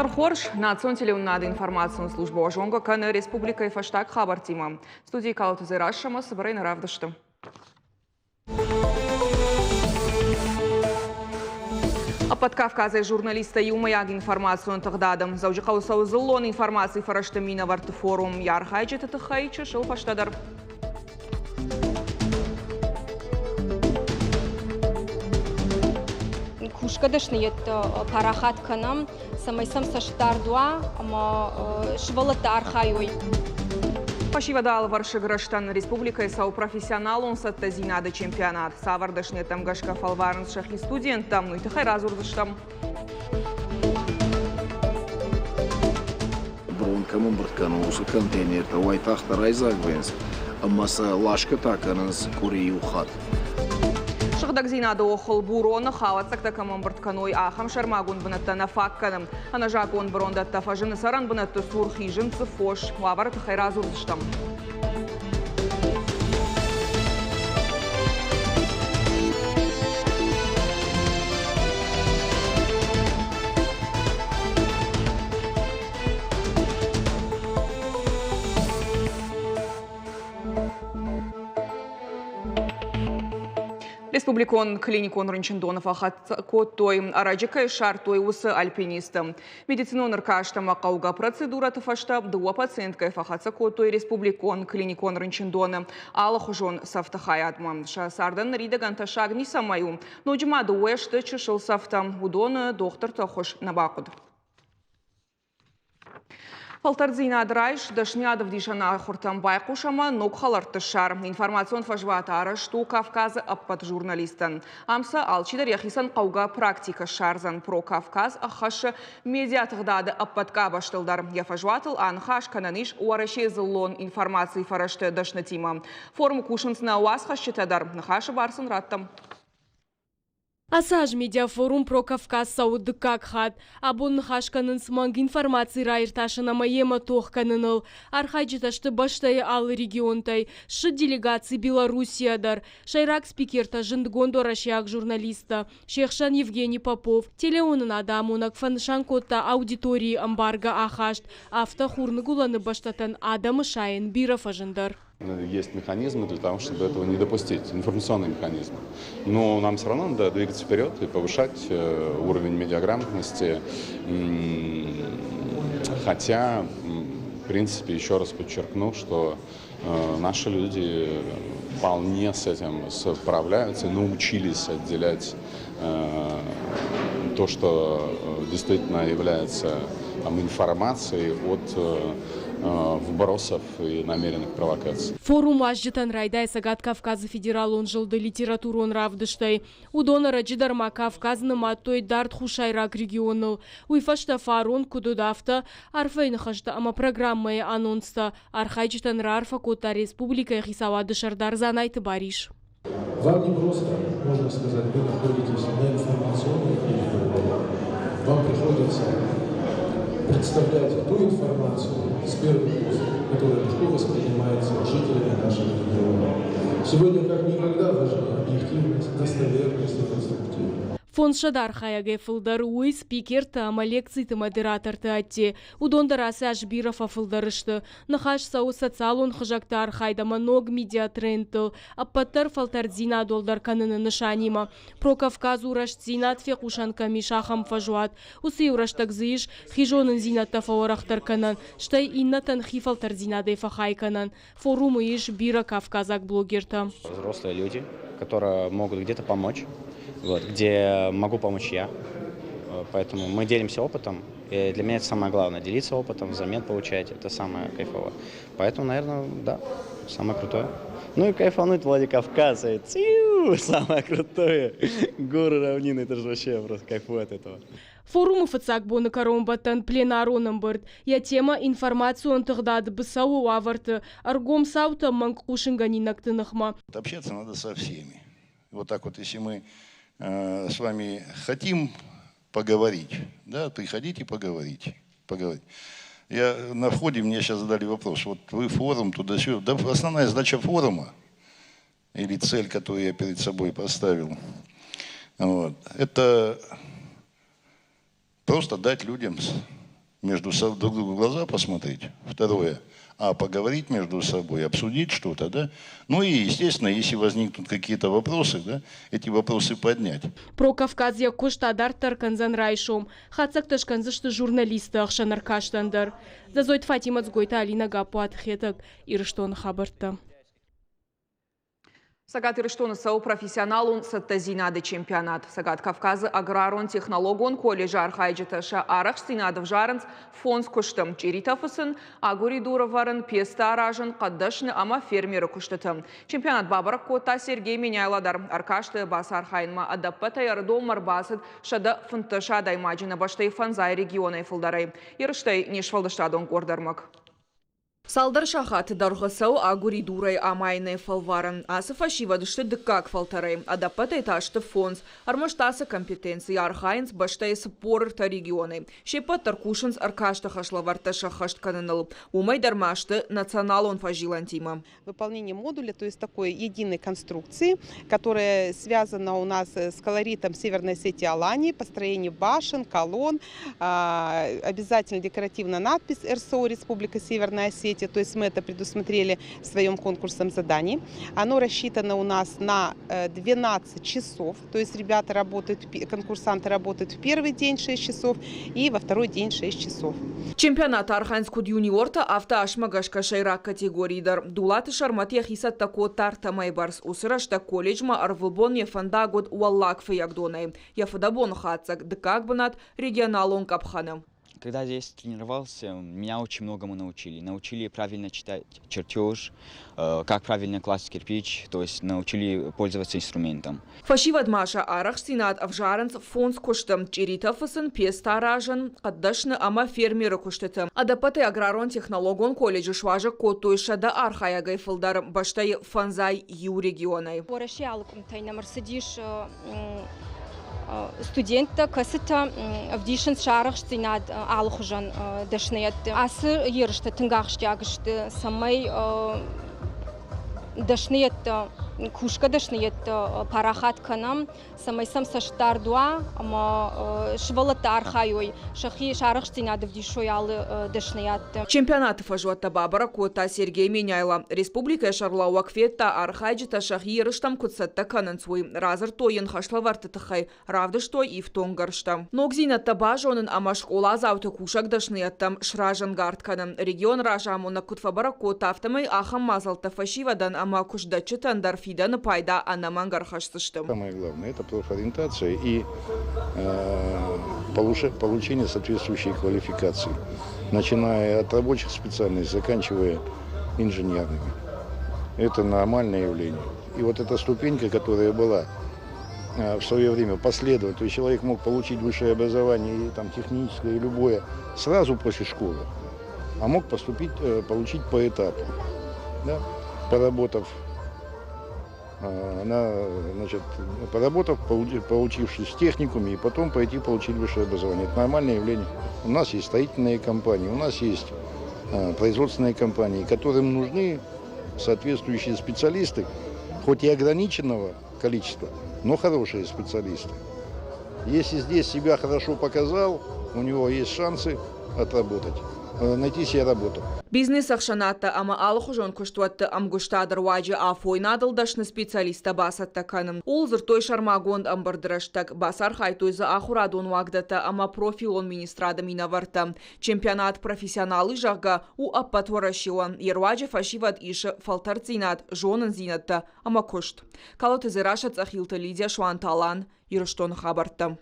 Изӕр хорз! Национ телеуынынады информацион службӕ уӕ зонгӕ кӕны республикӕйы фӕстаг хабӕрттимӕ. Студийы Калоты Дзерассӕмӕ цыбырӕй нӕ равдысты. Ӕппӕт Кавказӕй журналисттӕ иумӕйаг информацион тыгъдады Дзӕуджыхъӕуы цӕуы дзыллон информацийы фӕрӕзты минӕвӕртты форум. Йӕ архайджыты тыххӕй чысыл фӕстӕдӕр. Кусгӕ дӕсныйӕдтӕ парахат кӕнӕм, цӕмӕй сӕм цӕстдард уа ӕмӕ сывӕллӕттӕ архайой. Фӕсивӕды алывӕрсыг рӕзтӕн республикӕйы цӕуы профессионалон цӕттӕдзинады чемпионат. Цавӕр дӕсныйӕдтӕм гӕсгӕ фӕлварынц сӕхи студенттӕ, уый тыххӕй радзурдзыстӕм. Брон кӕм ӕмбырд кӕны, уыцы контейнертӕ уайтагъд райдзаг вӕййынц ӕмӕ сӕ ласгӕ та кӕнынц къуыри иу хатт. Сыгъдӕгдзинады охыл Буроны хауӕццӕгтӕ кӕм ӕмбырд кӕной, ахӕм сӕрмагонд бынӕттӕ нӕ фаг кӕны. Ӕнӕзакъон брондӕттӕ фӕзыны цӕрӕн бынӕтты цур, хизынц дзы фос. Уавӕры тыххӕй радзурдзыстӕм. Республикон клиникон рынчындоны фӕхӕццӕ кодтой, ӕрӕджы кӕй ссардтой, уыцы альпинисты. Медицинон ӕркаст ӕмӕ хъӕугӕ процедурӕты фӕстӕ дыууӕ пациенткӕйы фӕхӕццӕ кодтой республикон клиникон рынчындоны алыхуызон цӕфты хайадмӕ. Сӕ цардӕн ныридӕгӕн тӕссаг ницӕмӕй у. Ноджы ма дыууӕ сты чысыл цӕфтӕ. Уыдоны дохтырты ӕххуыс нӕ бахъуыд. Фӕлтӕрддзинад райс, дӕсныйад ӕвдисӕн ахуыртӕм байхъус ӕмӕ ног хӕлӕртты ссар. Информацион фӕзуат арӕзт у Кавказы ӕппӕт журналисттӕн. Ам сӕ алчидӕр йӕхицӕн хъӕугӕ практикӕ ссардзӕн. Про Кавказ ӕххӕссы медиатыгъдады ӕппӕт къабӕзтыл дӕр. Йӕ фӕзуатыл аныхас кӕнӕн ис Уӕрӕсейы дзыллон информацийы фӕрӕзты дӕснытимӕ. Форумы кусынц нӕ уацхӕсджытӕ дӕр. Ныхасы бар сын раттӕм. Ацы аз медиафорум Про Кавказ цӕуы дыккаг хатт. Абон ныхас кӕнынц мӕнг информаци раиртасын ӕмӕ йемӕ тох кӕныныл. Архайджытӕ сты бӕстӕйы алы регионтӕй. Ссыд делегаци Белоруссийӕ дӕр. Сӕйраг спикертӕ зындгонд уӕрӕсейаг журналисттӕ. Се хсӕн Евгений Попов. Телеуынынады амонӕг фӕнысан кодта аудиторийы ӕмбаргӕ ахаст. Афтӕ хурныгуылӕны бӕстӕтӕн адӕмы сайын бирӕ фӕзындӕр. Есть механизмы для того, чтобы этого не допустить, информационные механизмы. Но нам все равно надо двигаться вперед и повышать уровень медиаграмотности. Хотя, в принципе, еще раз подчеркну, что наши люди вполне с этим справляются, научились отделять то, что действительно является там, информацией от вбросов и намеренных провокаций. Форум уазджытӕн райдайы Цӕгат Кавказы федералон зылды литературон равдыстӕй. Уыдон ӕрӕджы дӕр ма Кавказ нымадтой дард хуссайраг регионыл. Уый фӕстӕ фарон, куыд уыд, афтӕ арфӕйы ныхӕстӕ ӕмӕ программӕйы анонстӕ архайджытӕн раарфӕ кодта республикӕйы хицауады сӕрдар Дзанайты Барис. Вам не просто, можно сказать, вы находитесь на информационной территории. Вам приходится представлять ту информацию с первых уст, которая легко воспринимается жителями нашего региона. Сегодня как никогда важны объективность, достоверность и конструктивность. Фондзсӕдӕ архайӕгӕй фылдӕр уый спикертӕ ӕмӕ лекциты модераторты ӕдде. Уыдон дӕр ацы аз бирӕ фӕфылдӕр сты. Ныхас цӕуы социалон хызӕгты архайд ӕмӕ ног медиатрендтыл, ӕппӕтдӕр фӕлтӕрддзинад уӕлдӕр кӕныны нысанимӕ. Про-Кавказ у рӕстдзинад фехъусӕн кӕм ис, ахӕм фӕзуат. Уыцы иу рӕстӕг дзы ис хи зонындзинӕдтӕ фӕуӕрӕхдӕр кӕнӕн, стӕй иннӕтӕн хи фӕлтӕрддзинадӕй фӕхай кӕнӕн. Форумы ис бирӕ кавказаг блогертӕ. Взрослые люди, которые могут где-то помочь, вот, где могу помочь я. Поэтому мы делимся опытом. И для меня это самое главное – делиться опытом, взамен получать. Это самое кайфовое. Поэтому, наверное, да, самое крутое. Ну и кайфануть Владикавказ. Циу, самое крутое. Горы, равнины, это же вообще просто кайфую от этого. Форумы фыццаг боны кӕронбӕттӕн пленарон ӕмбырд. Йӕ темӕ информацион тыгъдады быцӕуы уавӕрты ӕргом цаутӕ мӕнг хъусынгӕнинӕгты ныхмӕ. Общаться надо со всеми. Вот так вот, если мы с вами хотим поговорить, да, приходите поговорить, поговорить. Я на входе мне сейчас задали вопрос, вот вы форум туда-сюда. Да, основная задача форума, или цель, которую я перед собой поставил, вот, это просто дать людям Между друг другу в глаза посмотреть. Второе, поговорить между собой, обсудить что-то, да. Ну и, естественно, если возникнут какие-то вопросы, да, эти вопросы поднять. Про Кавказ йӕ куыст адарддӕр кӕндзӕн райсом. Хатдзӕгтӕ скӕндзысты журналистты ӕхсӕн ӕркастӕн дӕр. Дзӕдзойты Фатимӕ Дзгойты Алинӕ Гаппуаты Хетӕг, Ирыстоны хабӕрттӕ. Цӕгат Ирыстоны цӕуы профессионалон цӕттӕдзинады чемпионат. Цӕгат Кавказы аграрон-технологон колледжы архайджытӕ сӕ арӕхстдзинад ӕвзарынц фондз куысты: чъиритӕ фыцын, агуыридур ӕвӕрын, пецтӕ аразын, хъӕддӕсны ӕмӕ фермеры куыстыты. Чемпионат бабӕрӕг кодта Сергей Меняйло дӕр. Ӕркасты бацархайынмӕ ӕдӕппӕтӕй Ӕрыдонмӕ ӕрбацыд 115 адӕймаджы нӕ бӕстӕйы фӕндзай регионӕй фылдӕрӕй. Ерыстӕй не сфӕлдыстадон къорд ӕрмӕг. Цалдӕр сахаты дӕргъы цӕуы агуыридурӕй амайынӕй фӕлварӕн. Ацы фӕсивӕд сты дыккаг фӕлтӕрӕй, ӕдӕппӕтӕй та сты фондз. Ӕрмӕст ацы компетенцийы архайынц бӕстӕйы 43 регионӕй. Се ппӕт дӕр кусынц ӕркасты хӕслӕвӕрдтӕ сӕххӕст кӕныныл. Уымӕй дӕр ма сты националон фӕзилӕнтимӕ. Выполнение модуля, то есть такой единой конструкции, которая связана у нас с колоритом Северной Осетии Алании, построение башен, колонн, обязательно декоративная надпись РСО Республика Северная Осетия, то есть мы это предусмотрели в своем конкурсном задании. Оно рассчитано у нас на 12 часов, то есть ребята работают, конкурсанты работают в первый день 6 часов и во второй день 6 часов. Чемпионаты архайынц куыд юниортӕ, афтӕ асмӕ гӕсгӕ сӕйраг категорийы дӕр. Дулаты Сӕрмӕт йӕхи цӕттӕ кодта ӕртӕмӕй бӕрц. Уыцы рӕстӕг колледжмӕ ӕрвылбон йӕ фӕндаг уыд Уӕллаг Фыййагдонӕй. Йӕ фыдӕбоны хатдзӕг, дыккаг бынат регионалон къӕпхӕны. Когда здесь тренировался, меня очень многому научили. Научили правильно читать чертеж, как правильно класть кирпич, то есть научили пользоваться инструментом. Фӕсивӕд ма сӕ арӕхстдзинад ӕвзарынц фондз куысты: чъиритӕ фыцын, пецтӕ аразын, хъӕддӕсны ӕмӕ фермеры куыстыты. Ӕдӕппӕтӕй аграрон-технологон колледжы суазӕг кодтой 100 архайӕгӕй фылдӕр бӕстӕйы фӕндзай иу регионӕй. Уӕрӕсейы алы къуымтӕй нӕм ӕрцыдис студенттӕ, кӕцытӕ ӕвдисынц сӕ арӕхстдзинад алыхуызӕн дӕсныйӕдты. Ацы ерыстӕ тынг ахсджиаг сты, цӕмӕй дӕсныйӕдтӕ, кусгӕ дӕсныйӕдтӕ парахат кӕнӕм, цӕмӕй сӕм цӕстдард уа ӕмӕ сывӕллӕттӕ архайой, сӕхи сарӕхстдзинад ӕвдисой алы дӕсныйӕдты. Чемпионаты фӕзуӕттӕ бабӕрӕг кодта Сергей Меняйло. Республикӕйы сӕргълӕууӕг федта, архайджытӕ сӕхи ерыстӕм куыд цӕттӕ кӕнынц, уый. Радзырдтой йын хӕслӕвӕрдты тыххӕй, равдыстой ифтонггӕрзтӕ. Ногдзинӕдтӕ базонын ӕмӕ скъоладзауты кусӕг дӕсныйӕдтӕм сразӕнгард кӕнын. Регион разамонӕг куыд фӕбӕрӕг кодта, афтӕмӕй ахӕм мадзӕлттӕ фӕсивӕдӕн ӕмӕ куыстдӕтджытӕн дӕр фидӕны пайда ӕнӕмӕнг ӕрхӕсдзысты. Самое главное – это профориентация и получение соответствующей квалификации, начиная от рабочих специальностей, заканчивая инженерными. Это нормальное явление. И вот эта ступенька, которая была в свое время последовать, то есть человек мог получить высшее образование, и, там, техническое, и любое, сразу после школы, а мог поступить, получить по этапу, да, поработав на, значит, поработав, поучившись в техникуме, и потом пойти получить высшее образование. Это нормальное явление. У нас есть строительные компании, у нас есть производственные компании, которым нужны соответствующие специалисты, хоть и ограниченного количества, но хорошие специалисты. Если здесь себя хорошо показал, у него есть шансы отработать, найти себе работу. Бизнес-ӕхсӕнадтӕ ӕмӕ алыхуызон куыстуӕтты ӕмгуыстады руаджы афойнадыл дӕсны специалисттӕ бацӕттӕ кӕнын. Ууыл дзырдтой сӕрмагонд ӕмбырды рӕстӕг. Бацархайдтой дзы ахуырадон уагдӕттӕ ӕмӕ профилон министрады минӕвӕрттӕ. Чемпионат «Профессионалы», зӕгъгӕ, у ӕппӕтуӕрӕсеон. Йе руаджы фӕсивӕд исы фӕлтӕрддзинад, зонындзинӕдтӕ ӕмӕ куыст. Калоты Дзерассӕ, Цъӕхилты Лидия, Суанты Алан, Ирыстоны хабӕрттӕ.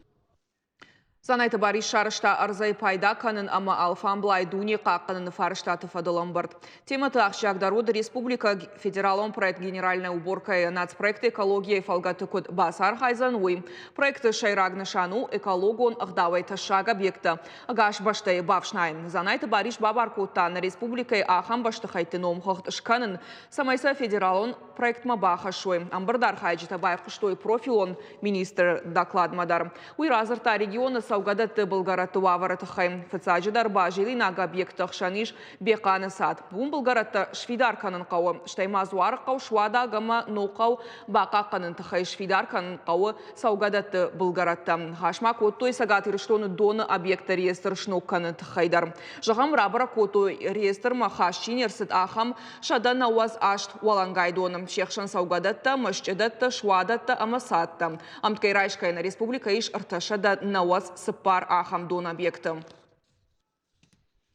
Дзанайты Барис сарӕзта ӕрдзӕй пайда кӕнын ӕмӕ алфамблай дуне хъахъхъӕныны фарстаты фӕдыл ӕмбырд. Темӕты ахсджиагдӕр уыд республикӕ федералон проект «Генеральная уборка» нацпроект экологияйы фӕлгӕты куыд бацархайдзӕн, уый. Проекты сӕйраг нысан у экологон ӕгъдауӕй тӕссаг объекттӕ ӕгас бӕстӕйы бафснайын. Дзанайты Барис бабар кодта нӕ республикӕйы ахӕм бӕстыхӕйтты номхыгъд скӕнын, цӕмӕй сӕ федералон проектмӕ бахӕссой. Ӕмбырды архайджытӕ байхъуыстой профилон министры докладмӕ дӕр. Уый радзырдта регионы цӕугӕ. цӕугӕдӕтты былгӕрӕтты уавӕры тыххӕй. Фыццаджыдӕр базилинаг объектты хсӕн ис Бехъаны цад. Уым былгӕрӕттӕ сфидар кӕнын хъӕуы, стӕй ма Дзуарыхъӕу, Суадаг ӕмӕ Ногхъӕу бахъахъхъӕнын тыххӕй сфидар кӕнын хъӕуы цӕугӕдӕтты былгӕрӕттӕ. Ныхас ма кодтой Цӕгат Ирыстоны доны объектты реестр сног кӕныны тыххӕй дӕр. Зӕгъӕм, рабӕрӕг кодтой, реестрмӕ хаст чи не рцыд, ахӕм 198 уӕлӕнгай доны, се хсӕн цӕугӕдӕттӕ, мӕсчъыдӕттӕ, суадӕттӕ ӕмӕ цадтӕ. Ӕмткӕй райсгӕйӕ нӕ республикӕйы ис 394 ахӕм донобъекты.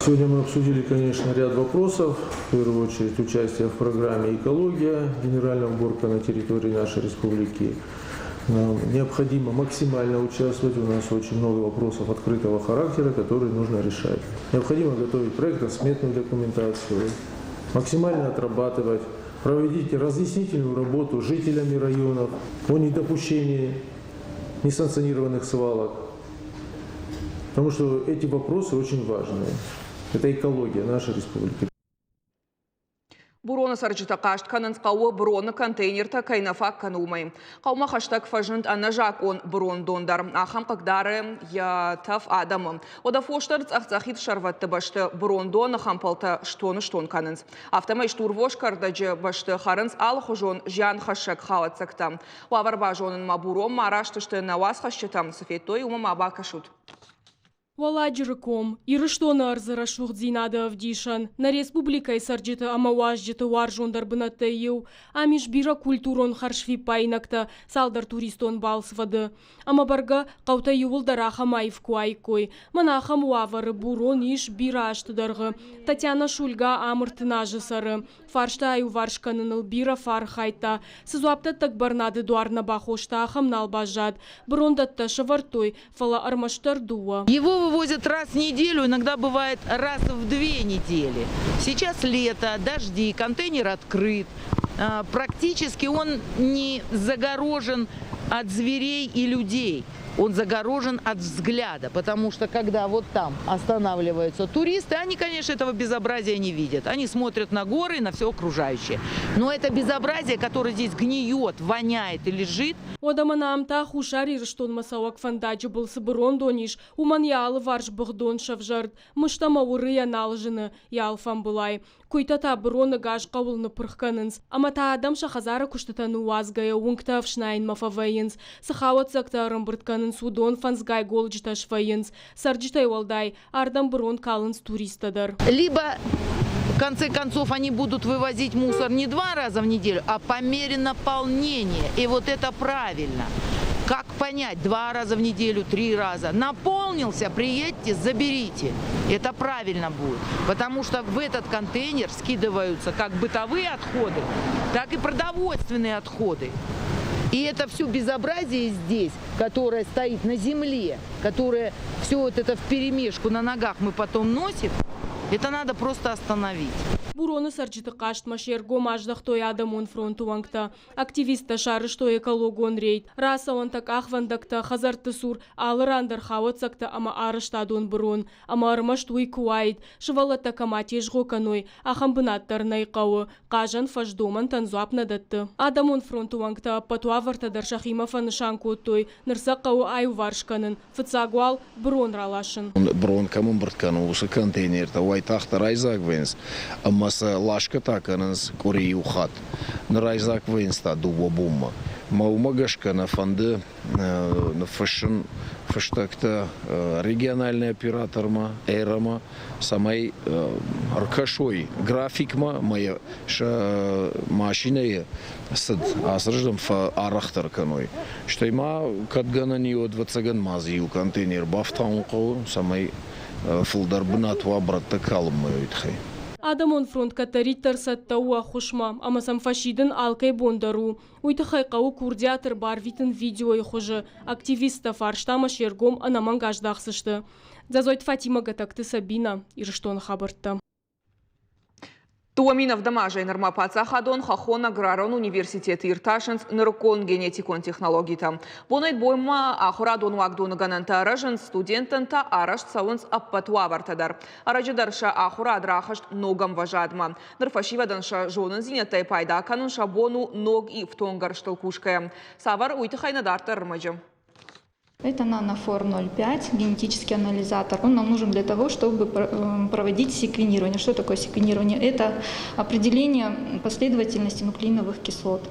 Сегодня мы обсудили, конечно, ряд вопросов. В первую очередь участие в программе «Экология», генеральная уборка на территории нашей республики. Нам необходимо максимально участвовать. У нас очень много вопросов открытого характера, которые нужно решать. Необходимо готовить проектно-сметную документацию, максимально отрабатывать, проводить разъяснительную работу с жителями районов о недопущении несанкционированных свалок. Потому что эти вопросы очень важные. Это экология нашей республики. Буроны цӕрджытӕ хъаст кӕнынц хъӕуы броны контейнертӕ кӕй нӕ фаг кӕны, уымӕй. Хъӕумӕ хӕстӕг фӕзынд ӕнӕзакъон брондон дӕр. Ахӕм хъыгдары йӕ тӕф адӕмы. Уӕдӕ фос дӕр цъӕх-цъӕхид сӕрвӕтты бӕсты брондоны хӕмпӕлтӕ стон-стон кӕнынц. Афтӕмӕй стурвос кӕрдӕджы бӕсты хӕрынц алыхуызон зианхӕссӕг хауӕццӕгтӕ. Уавӕр базонынмӕ Буронмӕ араст сты нӕ уацхӕсджытӕ. Цы федтой, уымӕ ма бакӕсут. Уӕлладжыры ком, Ирыстоны ӕрдзы рӕсугъддзинады ӕвдисӕн, нӕ республикӕйы цӕрджыты ӕмӕ уазджыты уарзондӕр бынӕттӕй иу. Ам ис бирӕ культурон хӕрзфиппаинӕгтӕ, цалдӕр туристон балцвӕды. Ӕмӕ бӕргӕ, хъӕутӕ иууылдӕр ахӕм аив куы уаиккой. Мӕн ахӕм уавӕры Бурон ис бирӕ азты дӕргъы. Татьяна Шульга ам ӕртын азы цӕры. Фарста аиуварс кӕныныл бирӕ фӕархайдта. Цы дзуапдӕттӕг бӕрнады дуар нӕ бахоста, ахӕм нал баззад. Бырондӕттӕ сӕвӕрдтой, фӕлӕ ӕрмӕстдӕр дыууӕ. Его вывозят раз в неделю, иногда бывает раз в две недели. Сейчас лето, дожди, контейнер открыт. Практически он не загорожен от зверей и людей. Он загорожен от взгляда, потому что когда вот там останавливаются туристы, они, конечно, этого безобразия не видят. Они смотрят на горы и на все окружающее. Но это безобразие, которое здесь гниет, воняет и лежит. Уӕдӕ мӕнӕ ам та Хуссар Ирыстонмӕ цӕуӕг фӕндаджы был цы бырондон ис, уымӕн йӕ алыварс быгъдон сӕвзӕрд, мыст ӕмӕ уырыйӕ нал зыны йӕ алфамбылай. Куыйтӕ та быроны газ хъӕуыл ныппырх кӕнынц, ӕмӕ та адӕм сӕ хӕдзары куыстытӕ ныууадзгӕйӕ уынгтӕ ӕфснайынмӕ фӕвӕййынц. Цы хауӕццӕгтӕ ӕрӕмбырд кӕнынц, уыдон фӕндзгай голджытӕ свӕййынц. Цӕрджытӕй уӕлдай, ардӕм бырон калынц туристтӕ дӕр. Либо в конце концов они будут вывозить мусор не два раза в неделю, а по мере наполнения. И вот это правильно. Как понять, два раза в неделю, три раза? Наполнился, приедьте, заберите. Это правильно будет, потому что в этот контейнер скидываются как бытовые отходы, так и продовольственные отходы. И это все безобразие здесь, которое стоит на земле, которое все вот это вперемешку на ногах мы потом носим, это надо просто остановить. Буроны цӕрджыты хъастмӕ се ргом аздӕхтой адӕмон фронты уӕнгтӕ. Активисттӕ сарӕзтой экологон рейд. Рацӕуӕнтӕ, къахвӕндӕгтӕ, хӕдзӕртты цур алы ран дӕр хауӕццӕгтӕ ӕмӕ арӕзтадон бырон. Ӕмӕ ӕрмӕст уый куы уаид, сывӕллӕттӕ кӕм атезгъо кӕной, ахӕм бынат дӕр нӕй хъӕуы. Хъазӕн фӕз домӕнтӕн дзуапп нӕ дӕтты. Адӕмон фронты уӕнгтӕ ӕппӕт уавӕртӕ дӕр сӕхимӕ фӕнысан кодтой. Ныр сӕ хъӕуы аиуварс кӕнын. Фыццаг уал брон раласын. Брон кӕм ӕмбырд кӕны, уыцы контейнертӕ уайтагъд райдзаг вӕййынц ӕмӕ сӕ ласгӕ та кӕнынц къуыри иу хатт. Ныр райдзаг вӕййынц та дыууӕ бонмӕ. Мӕ уымӕ гӕсгӕ нӕ фӕнды ныффыссын фыстӕгтӕ региональный оператормӕ, ЭРА-мӕ, цӕмӕй ӕркӕсой графикмӕ ӕмӕ сӕ машинӕйы цыд ацырдӕм фӕарӕхдӕр кӕной. Стӕй ма кӕд гӕнӕн и, уӕд, ӕвӕццӕгӕн ма дзы иу контейнер бафтауын хъӕуы, цӕмӕй фылдӕр бынат уа брӕттӕ калынмӕ, уый тыххӕй. Адӕмон фронт кӕддӕриддӕр цӕттӕ у ӕххуысмӕ, ӕмӕ сӕм фӕсидын алкӕй бон дӕр у. Уый тыххӕй хъӕуы курдиат ӕрбарвитын видеойы хуызы. Активисттӕ фарстамӕ се ргом ӕнӕмӕнг аздахдзысты. Дзӕзойты Фатимӕ, Гӕтӕгты Сабинӕ, Ирыстоны хабӕрттӕ. 2007 азӕй нырмӕ паддзахадон хӕххон аграрон университеты иртасынц нырыккон генетикон технологитӕ. Бонӕй-бонмӕ ахуырадон уагдоны гӕнӕнтӕ рӕзынц, студенттӕн та арӕзт цӕуынц ӕппӕт уавӕртӕ дӕр. Ӕрӕджы дӕр сӕ ахуырад рахызт ног ӕмвӕзадмӕ. Ныр фӕсивӕдӕн сӕ зонындзинӕдтӕй пайда кӕнын сӕ бон у ног ифтонггӕрзтыл кусгӕйӕ. Цавӕр, уый тыххӕй нӕ дарддӕр ӕрмӕджы. Это нанофор 0,5, генетический анализатор. Он нам нужен для того, чтобы проводить секвенирование. Что такое секвенирование? Это определение последовательности нуклеиновых кислот.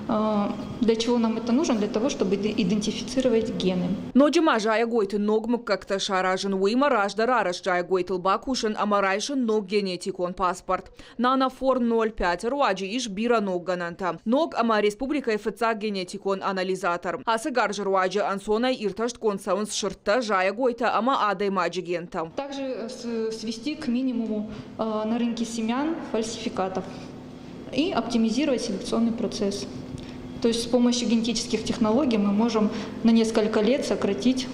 Для чего нам это нужно? Для того, чтобы идентифицировать гены. Ноджы ма зайӕгойты ног мыггӕгтӕ саразын, уыимӕ раздӕр арӕзт зайӕгойтыл бакусын ӕмӕ райсын ног генетикон паспорт. Нанофор 0,5 руаджы ис бирӕ ног гӕнӕнтӕ. Ног ӕмӕ республикӕйы фыццаг генетикон анализатор. Ацы гарзы руаджы ӕнцонӕй иртӕстгонд цӕуынц сырдтӕ, зайӕгойтӕ ӕмӕ адӕймаджы гентӕ. Также свести к минимуму на рынке семян фальсификатов и оптимизировать селекционный процесс. То есть с помощью генетических технологий мы можем на несколько лет сократить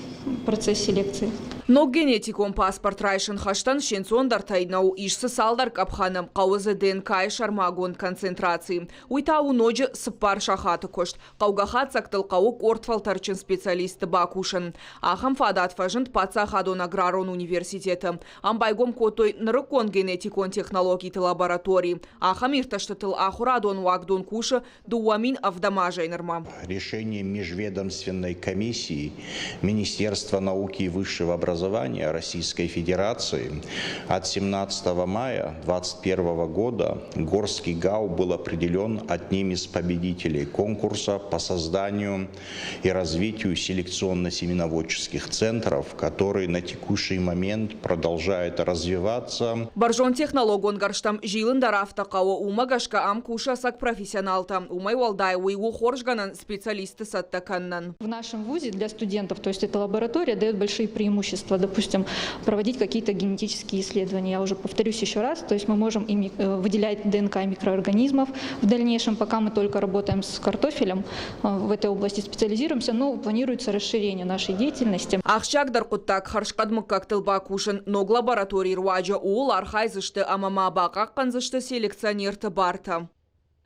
процесс селекции. Ног генетикон паспорт райсын хӕстӕн се нцондӕртӕй нӕу, ис дзы цалдӕр къӕпхӕны, хъӕуы дзы ДНК-йы сӕрмагонд концентраци. Уый та у ноджы цыппар сахаты куыст. Хъӕугӕ хатдзӕгтыл хъӕуы къорд фӕлтӕрджын специалистты бакусын. Ахӕм фадат фӕзынд паддзахадон аграрон университеты. Ам байгом кодтой нырыккон генетикон технологиты лаборатори. Ахӕм иртӕстытыл ахуырадон уагдон кусы 2007 азӕй нырмӕ. Решение Межведомственной комиссии Министерства науки и высшего образования Российской Федерации от 17 мая 2021 года Горский ГАУ был определен одним из победителей конкурса по созданию и развитию селекционно-семеноводческих центров, который на текущий момент продолжает развиваться. Бӕрзондтехнологон гӕрзтӕм зилын дӕр афтӕ хъӕуы, уымӕ гӕсгӕ ам кусы ӕцӕг профессионалтӕ. Уымӕй уӕлдай уый у хорз гӕнӕн специалистты цӕттӕ кӕнынӕн. В нашем вузе для студентов, то есть эта лаборатория дает большие преимущества, допустим, проводить какие-то генетические исследования. Я уже повторюсь еще раз, то есть мы можем ими выделять ДНК микроорганизмов в дальнейшем, пока мы только работаем с картофелем, в этой области специализируемся, но планируется расширение нашей деятельности. Ахсджиагдӕр хъуыддаг хӕрзхъӕд мыггӕгтыл бакусын. Ног лабораторийы руаджы ууыл архайдзысты ӕмӕ ма бахъахъхъӕндзысты селекционерты бартӕ.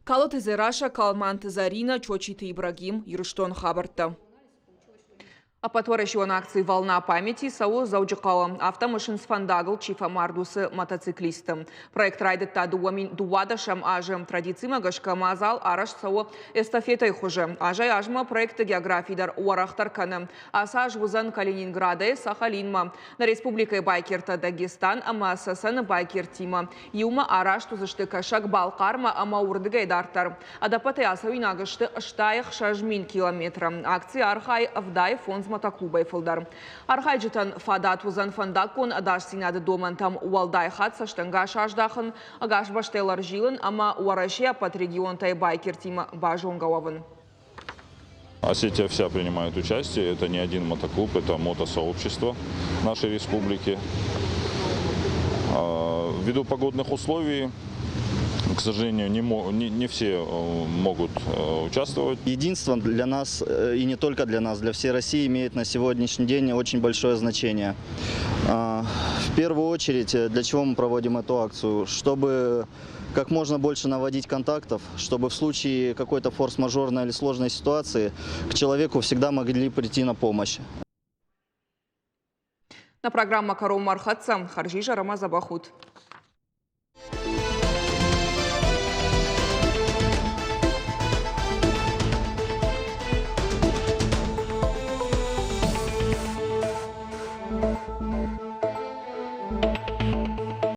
Калоты Дзерассӕ, Калманты Заринӕ, Чочиты Ибрагим, Ирыстоны хабӕрттӕ. Ӕппӕтуӕрӕсеон акци «Волна памяти» цӕуы Дзӕуджыхъӕуы. Афтӕ мысынц фӕндагыл чи фӕмард, уыцы мотоциклистты. Проект райдыдта 2012 азы. Традицимӕ гӕсгӕ мадзал арӕзт цӕуы эстафетӕйы хуызы. Азӕй-азмӕ проекты географи дӕр уӕрӕхдӕр кӕны. Ацы аз уыдзӕн Калининградӕй Сахалинмӕ. Нӕ республикӕйы байкертӕ Дагестан ӕмӕ Цӕцӕны байкертимӕ иумӕ араст уыдзысты Кӕсӕг-Балхъармӕ ӕмӕ уырдыгӕй дарддӕр. Ӕдӕппӕтӕй ацӕуинаг сты 86 000 километры. Акцийы архайы 75 мотоклубӕй фылдӕр. Архайджытӕн фадат уыдзӕн фӕндаггон ӕдасдзинады домӕнтӕм уӕлдай хатт цӕстӕнгас аздахын, ӕгас бӕстӕйыл ӕрзилын ӕмӕ Уӕрӕсейы ӕппӕт регионтӕй байкертимӕ базонгӕ уӕвын. Осетия вся принимает участие. Это не один мотоклуб, это мотосообщество нашей республики. Ввиду погодных условий, к сожалению, не все могут участвовать. Единство для нас, и не только для нас, для всей России имеет на сегодняшний день очень большое значение. В первую очередь, для чего мы проводим эту акцию? Чтобы как можно больше наводить контактов, чтобы в случае какой-то форс-мажорной или сложной ситуации к человеку всегда могли прийти на помощь. Нӕ программӕ кӕронмӕ ӕрхӕццӕ. Хӕрзизӕр ӕмӕ дзӕбӕх ут.